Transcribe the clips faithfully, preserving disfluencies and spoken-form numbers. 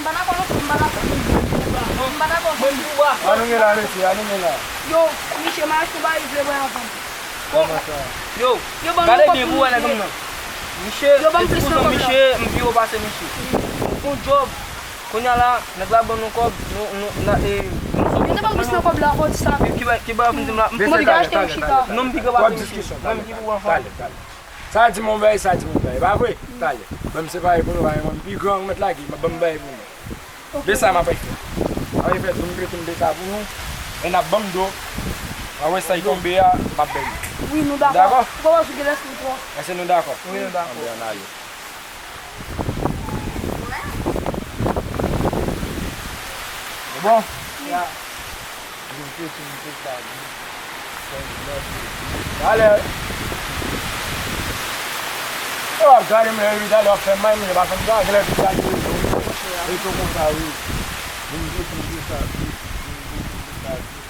M pa dakò non, m pa dakò. M pa dakò. Mwen, m pou bwa. Ann nou gen la, mesye, ann nou gen la. Yo, miche, m achte yon bagay vle bwè avan. Kòman sa? Yo, yo, ban m yon kòb pou miche. Yo, ban m plis nan kòb la. Miche, m pi wo pase miche. Bon djòb. Kounye a la, nèg la ban nou kòb, nou, nou, na, e, nou sot. Yo te ban m plis nan kòb la, fò di sa. Ki, ki, ki bagay fin di m la? M pi gran achte yon chita. Non, m pi gran pase miche. Mwen, m ki pou pran fanm. Talè, talè. Sa di m yon bagay, sa di m yon bagay. Pa vre? Talè. Ban m separe pou nou, pa gen moun pi gran, ou mèt lage, ban m bagay pou nou. Ok. De sa m ap fè. M ap fè tou, m prete m de sa pou nou. E n ap ban m do. Mwen wè sa y tonbe a, m ap bay li. Wi, nou dakò. Dakò? Ou pa wè sou gen lèspri twò. Èske nou dakò? Wi, nou dakò. Anben, ann ale. Nou bon? Ya. Talè. E w ap gade m lè wi, talè w ap fè may, men pa fè m sa, genlè vin gade rezo, wi. Rezo konsa, wi. Vin jete m de sa, wi. Vin jete m de sa, wi.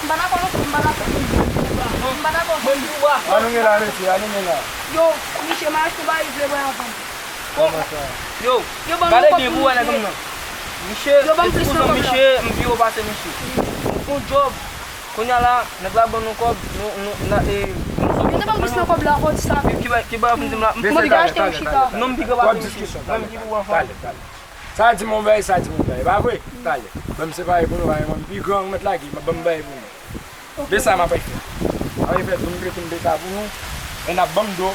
M pa dakò non, m pa dakò. M pa dakò. Ann nou gen la, mesye, ann nou gen la. Yo, miche, m achte yon bagay vle bwè avan. Kòman sa? Yo, yo, ban m yon kòb pou miche. Yo, ban m plis nan kòb la. Miche, m pi wo pase miche. Bon djòb. Kounye a la, nèg la ban nou kòb, nou, nou, na, e, nou sot. Yo te ban m plis nan kòb la, fò di sa. Ki, ki bagay fin di m la? M pi gran achte yon chita. Non, m pi gran pase miche. Mwen, m ki pou pran fanm. Talè, talè. Sa di m yon bagay, sa di m yon bagay. Pa vre? Talè. Ban m separe pou nou, pa gen moun pi gran, ou mèt lage, ban m bagay pou nou. Ok. De sa m ap fè. M ap fè tou, m prete m de sa pou nou. E n ap ban m do.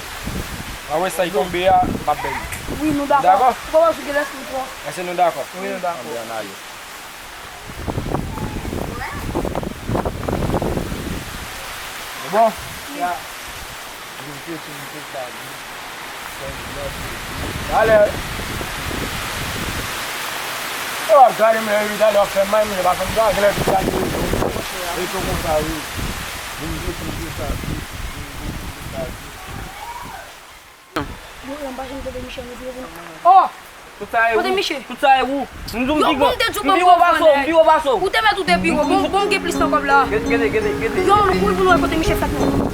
Mwen wè sa y tonbe a, m ap bay li. Wi, nou dakò. Dakò? Ou pa wè sou gen lèspri twò. Èske nou dakò? Wi, nou dakò. Anben, ann ale. Nou bon? Ya. Talè. E w ap gade m lè wi, talè w ap fè may, men pa fè m sa, genlè vin gade rezo, wi. Rezo konsa, wi. Vin jete m de sa, wi. Vin jete m de sa, wi. Bon, m pa janm tande Michel, nou di, oh! Tout sa e ou. Kote Miche? Tout sa e ou. M di w m pi gran. Yo, bon, m te di w ban m pi wo pase w, m pi wo pase w. Ou te mèt ou te pi wo. Bon, bon, m gen plis nan kòb la. Gade, gade, gade, gade. Yo, nou kouri pou nou wè kote Miche fèt nou.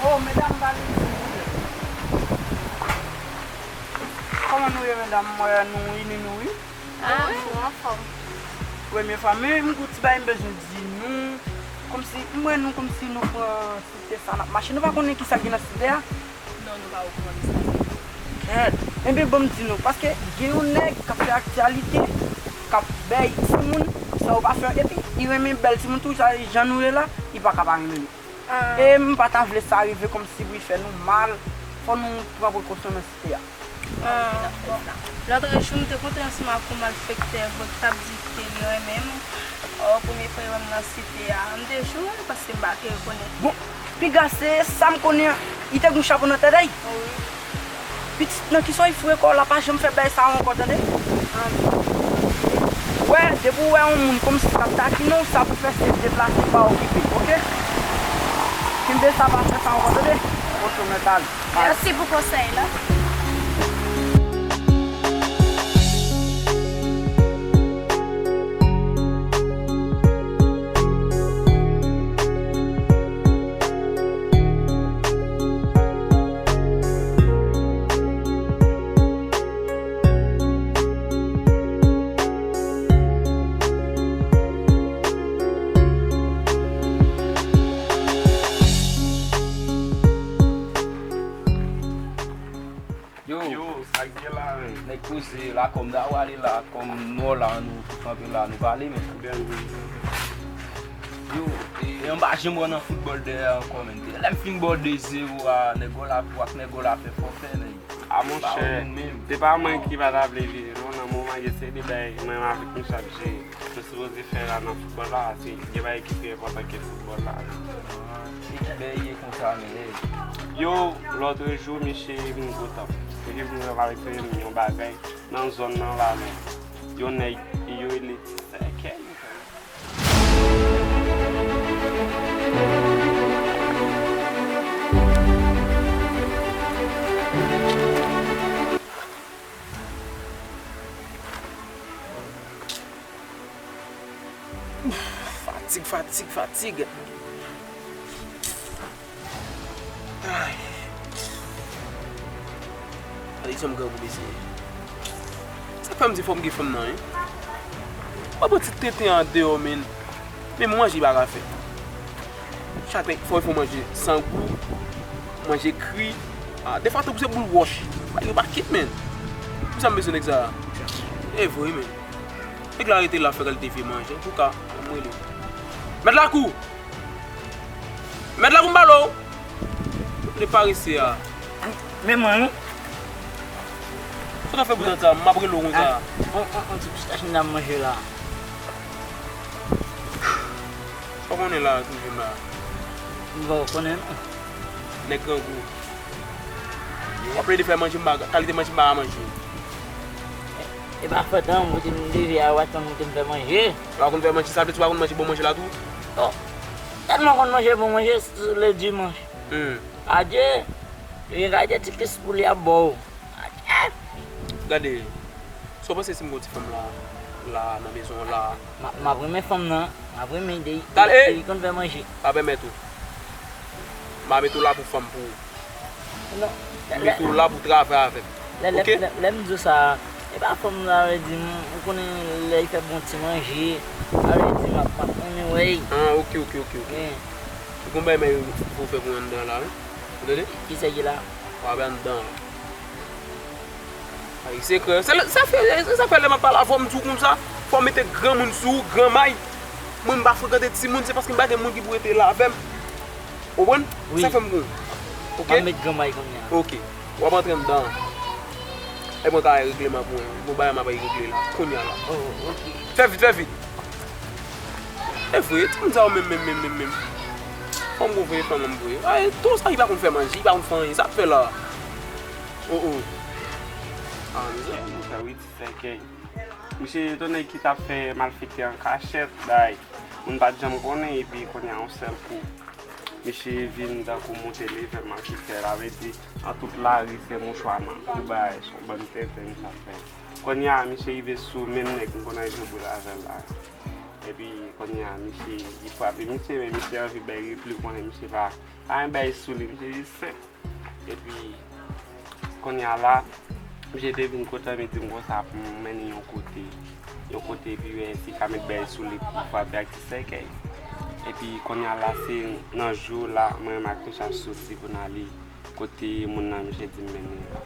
Oh, medam, pa vin isit, silvouplè. Kòman nou ye, medam? M wè nou ini nou, wi. Ah, nou anfòm. Premye fwa, men m gon ti bagay m bezwen di nou. Kòmsi, m wè nou kòmsi nou pran site sa n ap mache. Nou pa konnen kisa ki nan site a? Non, nou pa okouran de sa. Kèt. Enben, ban m di nou, paske gen yon nèg k ap fè aktyalite, k ap bèy timoun, sa yo pa fè, epi li renmen bèl timoun tou, sa jan nou ye la, li pa ka pa renmen nou. Ah. E m pa ta vle sa rive kòmsi pou l fè nou mal. Fò nou pran prekosyon nan site a. Ah, bon. Lòt jou, m te kontre ansanm ak yon malfektè vòt k t ap di ke li renmen m. Ò, premye fwa l wè m nan site a, m te joure l paske m pa te rekonèt li. Bon, piga se sa m konnen an, li te gen chapo nan tèt a l. Wi. Pitit nan kisa w foure kò w la, pa janm fè bagay sa yo ankò, tande? Wè, depi w wè yon moun kòmsi k ap takinen w, sa pou fè se deplase, pa okipe, oke? Kenbe sa, pa fè sa ankò, tande? Oke, mèt ale. Mèsi pou konsèy la. Poze la, kòm da w ale la, kòm nou la, nou tou kanpe la, nou pale, men. Yo, e, e anba janm wè nan foutbòl dèyè ankò, men. Lè m fin ba w de zewo a, nèg w la, w ak nèg w la fè fòfè, nèg. A, monchè, se pa mwen ki pa ta vle vini, non, nan moman gen seri de bagay, mwen avèk misye ap jere. Nou sipoze fè la nan foutbòl la, se gen bagay ki pi enpòtan ke foutbòl la. Ah, e ki bagay ye konsa, men, hey? Yo, lòt jou, misye vin kontan. Misye vin avèk yon bagay nan zòn nan la, men. Yon nèg, yo rele Ti Sèkèy. Fatig, fatig, fatig. Ay. Gade jan m grangou, mesye. Sa k fè m di fò m gen fanm nan, wi. Mwen pran ti tenten an deyò, men. Men manje pa ka fè. Chak nèg fò, fò manje san gou, manje kri. Ah, defwa tankou se boul wòch. Yo pa kit, men. Pou sa m bezwen nèg sa. E vre, men. Nèg la rete la fè kalite vye manje. Antouka, ann rele. Mèt lakou! Mèt lakou m pale w! Li parese a. Men mwen, wi. Sa w ap fè pou tanta? M ap rele w konsa. Ah, on, on, on ti pistach m ap manje la. Sa w konnen la, toujou la? M pa konnen, non. Nèg grangou. W ap plede fè manje m pa, kalite manje m pa ka manje. E pa fòt an, ou te m leve a, w ap tann ou te m fè manje. Ou pa konn fè manje, sa vle di ou pa konn manje bon manje la tou? Oh, tèlman konn manje bon manje, sou le dimanch. Hmm. Adye, li gen kalite ti kis pou li ap ba w. Adye. Gade, sa w panse si m gon ti fanm la, la, nan mezon an la? M ap, m ap renmen fanm nan, m ap renmen de, de, de, li konn fè manje. Pa pèmèt ou. M a mete w la pou fanm pou ou. Non. M mete w la pou travay avè m. Lè, lè, oke? Lè, lè m di w sa, e pa fanm nan vle di m, ou konnen lè l fè bon ti manje, sa vle di m ap, m ap renmen wè l. Ah, oke, oke, oke, oke. Wi. Ou konn bay men pou w fè pou anndan la, wi. Ou tande? Ki sa ki la? W ap anndan la. Ay, sekrè. Se lè, sa fè, se sa fè lè m ap pale avè w, m di w konsa, fò w mete granmoun sou ou, granmay. Mwen, m pa frekante timoun, se paske m pa gen moun ki pou rete la avè m. Ou konprann? Wi. Sa fè m konn. Oke? M ap met granmay kounye a. Oke. W ap antre anndan. Epi mwen ka regle m ap mwen. Gon bagay m ap regle la. Kounye a la. Oh, oke. Fè vit, fè vit. E vre, timoun sa yo menm, menm, menm, menm, menm. Fò m gon vre fanm m vre. Ay, tou sa li pa konn fè manje, li pa konn fè anyen. Sa ap fè la? Oh, oh. Ah, mizè. Mwen fè wi, ti sèkèy. Misye, se yon nèg ki t ap fè malfektè an kachèt, bay. Moun pa t janm konnen, epi kounye a, yon sèl kou. Misye vin tankou monte level malfektè, sa vle di, nan tout lari, se mouchwa nan kou bay, se yon bann tenten misye ap fè. Kounye a, misye rive sou menm nèg m konn al jwe boul avè l la. Epi, kounye a, misye, li frape misye, men misye anvi bay replik, konnen misye pa, pa gen bay sou li, misye jis senp. Epi, kounye a la, misye te vin kote m, li di m konsa pou m mennen yon kote. Yon kote, epi wè si ka met bèl sou li pou frape ak ti sèkèy. Epi, kounye a la, se nan jou la, mwen menm ak Touch ap soti pou n ale kote moun nan, misye di m mennen la.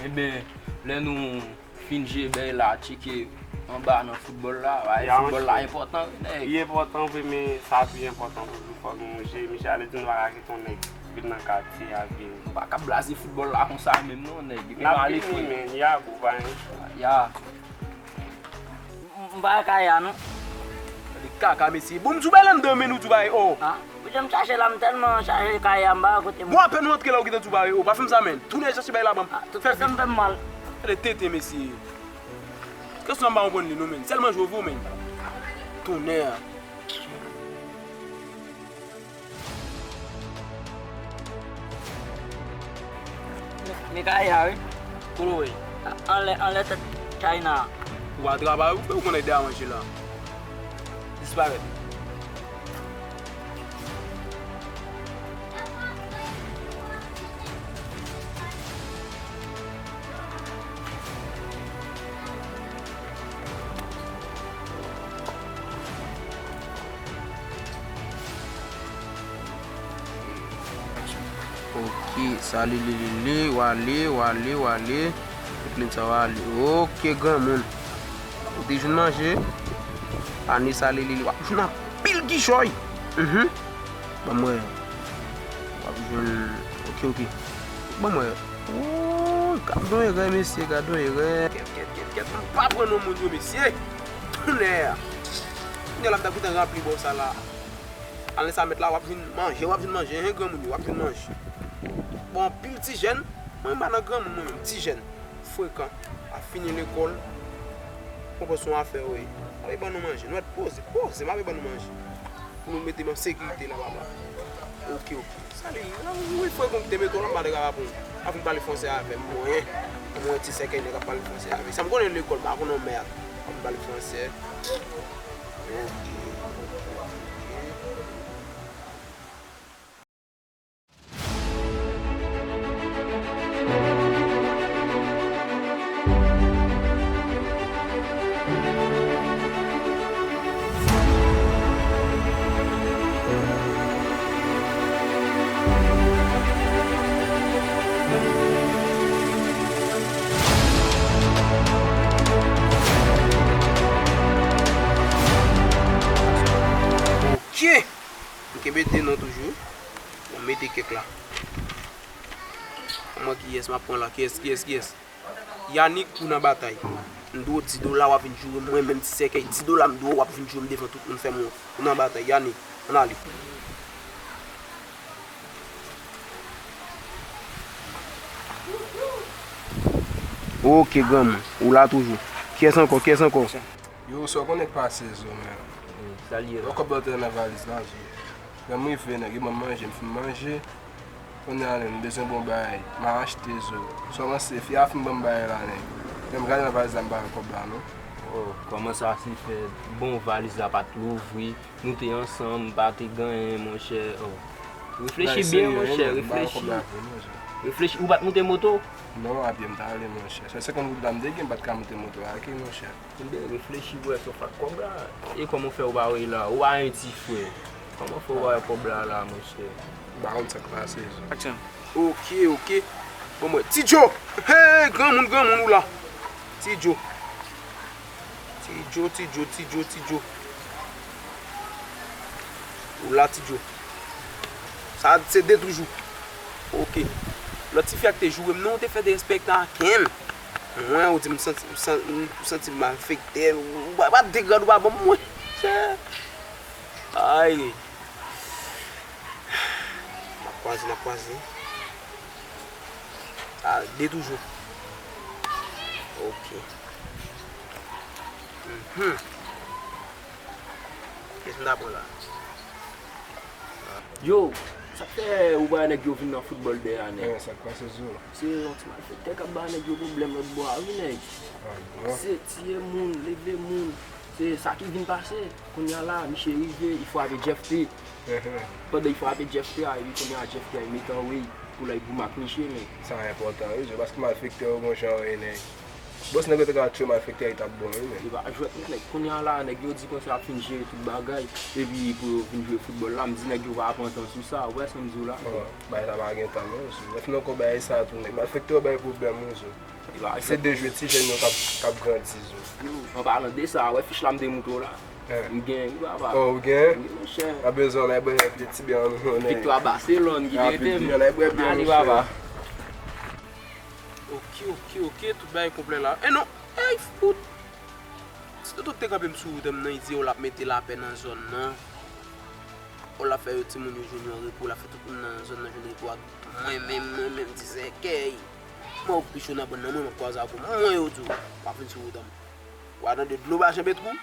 Enben, lè nou fin jwe bèy la, tcheke anba nan foutbòl la, bagay foutbòl la enpòtan, wi, nèg. Li enpòtan vre, men sa pi enpòtan toujou, fòk nou jwe. Misye ale di nou pa ka kite yon nèg vin nan katye a vin. Nou pa ka blaze foutbòl la konsa menm non, nèg. Epi n al ale fini, men, ya gou, pa gen. Ya. M, m pa ka ya, non. Gade kaka, mesye. Bon, m di w bay anndan, men nou di w bay, oh. Ah, ou janm chache la, m tèlman chache kay a, m pa kote m. Bon, apèn ou antre la, ou gentan di w bay, oh. Pa fè m sa, men. Tounen chache bay la, ban m. Ah, tout sa m fè m mal. Gade tenten, mesye. Kesyon an m pa konprann li, non, men. Sèlman jwe vre, men. Tonnè. Men kay a, wi. Kote w ye? Anlè, anlè tèt China. Ou pa travay, ou fè ou konnen dèyè manje la. Disparèt. Ok, sa li, li, li, li, w ale, w ale, w ale. Klin sa w ale. Ok, granmoun. Ou te jwenn manje? Ane sa li, li, li. W ap jwenn anpil kichòy. Mhm. Ban m wè. W ap jwenn. Ok, ok. Ban m wè. Woy, gad yon erè, mesye, gad yon erè. Kèt, kèt, kèt, kèt. M pa pran non moun yo, mesye. Tonnè. Kounye a l ap ta gentan ranpli bò sa la. Ane sa mèt la, w ap vin manje, w ap vin manje, hen, granmoun yo, w ap vin manje. Bon, anpil ti jèn, mwen, m pa nan granmoun, mwen menm, ti jèn, frekan, ap fini lekòl, pran pran sou afè yo, wi. M ap ban nou manje, nou ret poze, poze, m ap ban nou manje. Pou nou mete m an sekirite la, papa. Ok, ok. Sali, wi, frekan ki te mete w la, m pa te ka reponn. Ap vin pale fransè avè m, mwen, mwen, ti sèkèy nèg ap pale fransè avè m. Sa m konnen lekòl, m pa konnen yon mèd. Ap vin pale fransè. Ok, ok, ok. Ok. M kenbe de non toujou. Bon, mete kèk la. Mwen kiyès m ap pran la? Kiyès, kiyès, kiyès? Yanick, ou nan batay. M dwe w di dola, w ap vin joure mwen, menm ti sèkèy di dola, m dwe w, w ap vin joure m devan tout moun, fè m wont. Ou nan batay, Yanick. Ann ale. Ok, granmoun. Ou la toujou. Kiyès ankò? Kiyès ankò? Yo, sa w konnen k pase zo, men. Sa l ye la? Yo, kòb la te nan valiz la, zo. Lè m rive, nèg yo ban m manje, m fin manje. Kounye a, m bezwen bon bagay. M a achte zo. Sa w panse, fi a fin ban m bagay la, nèg. Lè m gade nan valiz la, m pa wè kòb la, non. Oh, kòman sa se fè? Bon, valiz la pa t louvri. Nou te ansanm, m pa te gen anyen, monchè. Oh. Reflechi byen, monchè, reflechi. Reflechi. Ou pa t moute moto? Non, a pye m t ale, monchè. Sèl senkant goud la m te gen, m pa t ka moute moto a, ok, monchè. Ebyen, reflechi pou wè si w fè ak kòb la. E kòman w fè ou pa wè la? Ou pa yon ti frè. Kòman w fè ou pa wè kòb la la, monchè? M pa konn sa k pase, zo. Action. Ok, ok. Bon, mwen, Ti Djo! Hey, granmoun, granmoun, ou la. Ti Djo. Ti Djo, Ti Djo, Ti Djo, Ti Djo. Ou la, Ti Djo. Sa se de toujou. Ok. Lòt tifi a ki te joure m, non, ou te fè derespektan ak m. Mwen, ou di m santi, m san-, m santi m malfektè. Ou pa, pa degrad, ou pa ban m mwen. Ay. N ap kwaze, n ap kwaze. A, de toujou. Ok. Mhm. Kiyès m ta pran la? Yo, sa k fè ou pa wè nèg yo vin nan foutbòl dèyè a, nèg? Eh, sa k pase, zo? Se yon ti malfektè k ap ba nèg yo pwoblèm lòt bò a, wi, nèg. Ah, bon. Se tiye moun, leve moun. Se sa ki vin pase. Kounye a la, misye rive, li frape Jeff T. Pandan li frape Jeff T a, epi kounye a Jeff T a, li mete anwey pou l al goumen ak misye, men. Sa enpòtan, wi, zo, paske malfektè yo gon jan yo ye, nèg. Bon, si nèg yo te ka tchwe malfektè, li t ap bon, wi, men. Li pa jwèt, non, nèg. Kounye a la, nèg yo di konsa y ap fin jere tout bagay, epi pou yo vin jwe foutbòl la, m di nèg yo pa pran tan sou sa, ou wè sa m di w la? Bon, bagay sa pa gen tan, non, zo. Lè fin ankò bagay sa tou, nèg. Malfektè yo bay pwoblèm, wi, zo. Se de jwe ti jèn yo k ap, k ap grandi, zo. Yo, an palan de sa, wè fich la m te montre w la? Eh. M gen, wi, papa. Oh, ou gen? Wi, monchè. Nan bezwen w, nan bwè yon pye ti bè an nou, nèg. Viktwa Baselòn ki te rete m. Nan bwè bè, monchè. Ok, ok, ok, tout bagay konplè la. E non, ey, fout. Si Toto te kanpe m sou wout an, m nan, li di, oh, l ap mete lapè nan zòn nan. Oh, l ap fè yo timoun yo jwenn yon repo, l ap fè tout moun nan zòn nan jwenn repo ak mwen menm, mwen menm, ti sèkèy. Mwen, ou pi cho nan bann nan, mwen, m ap kwaze ak ou. Mwen, yo di w, pa vin sou wout an. W a tande dlo pa janbe twou.